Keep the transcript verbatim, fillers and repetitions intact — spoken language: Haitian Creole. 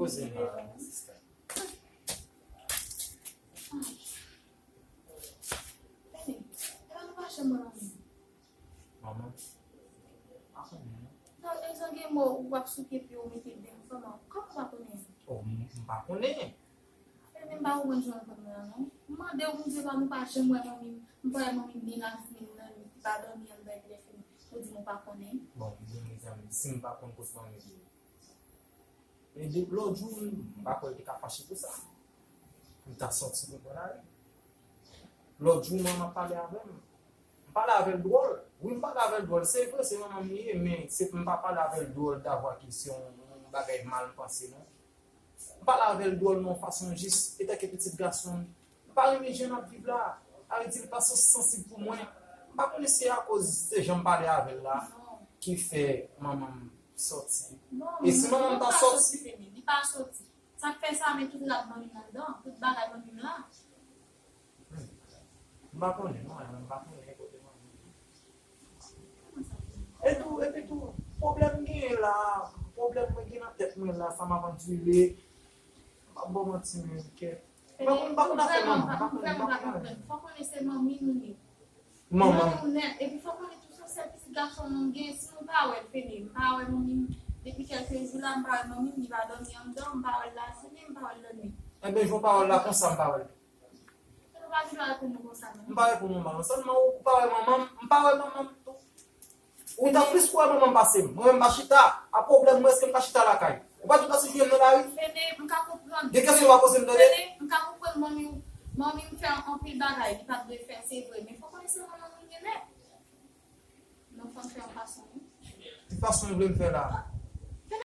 Fene, epa nou pa janm wè manmi? Manman? Pa konnen, non. Non, e jan gen mò ou ap souke pye w mete den, kòman, kòman w pa konnen? Oh, m, m pa konnen. Fene, m pa konprann jan w konn mwen an, non. M mande w, m di w, nou pa janm wè manmi m. M pa wè manmi m ni nan, ni nan, li pa dòmi anndan epi lè fini. Ou di m ou pa konnen. Bon, m di w, mezanmi, si m pa konn kot manmi m ye. E de, lòt jou, m pa kwè l te ka fache pou sa. M ta sòti pou pran lari. Lòt jou, manman pale avè m. M pale avè l dwòl. Wi, m pale avè l dwòl. Se vre, se manman m li ye, men se, m pa pale avè l dwòl davwa ke se yon, yon bagay mal m panse, non. M pale avè l dwòl nan yon fason jis, etanke pitit gason m. M pa renmen jan n ap viv la. Sa vle di, li pa so-, sansib pou mwen. M pa konnen se akoz se jan m pale avè l la ki fè manman m sòti. Non, e si manman m ta sòti, Fene, li pa sòti. Sa k fè sa, men tout rad manmi m anndan, tout bagay manmi m la. Hmm. M pa konnen, non, m pa konnen kote manmi m. E tou, epi tou, pwoblèm m genyen la, pwoblèm mwen gen nan tèt mwen la, sa m ap andire, m p ap ba w manti, men, kè. Mwen, m pa konn afè manman, m pa konn, m pa konn afè manman. Fò konnen se manmi nou ye. Manman. Manmi nou nèt. Epi fò konnen tou se yon sèl pitit gason nou gen, si nou pa wè l, Fene, m pa wè manmi m depi kèlke jou la, m pa wè manmi m, li pa dòmi anndan, m pa wè l lajounen, m pa wè l lannwit. Enben, jan w pa wè l la, konsa m pa wè l. Fene, ou pa gen dwa reponn mwen konsa, non. M pa reponn manman, non. Sèlman ou pa wè manman m, m pa wè manman m tou. Ou ta plis kwè manman m pase m. Mwen menm m pa chita. A pwoblèm mwen, èske m ka chita lakay? Ou pa di w ta sou jwenn nan lari? Fene, m ka konprann. Gen kesyon w pa poze m, tande? Fene, m ka konprann manmi w. Manmi m fè anpil bagay, li pa t dwe fè, se vre. Men fò konnen se manman m li ye nèt. Non, fò m fè yon fason, wi. Ki fason w vle m fè la?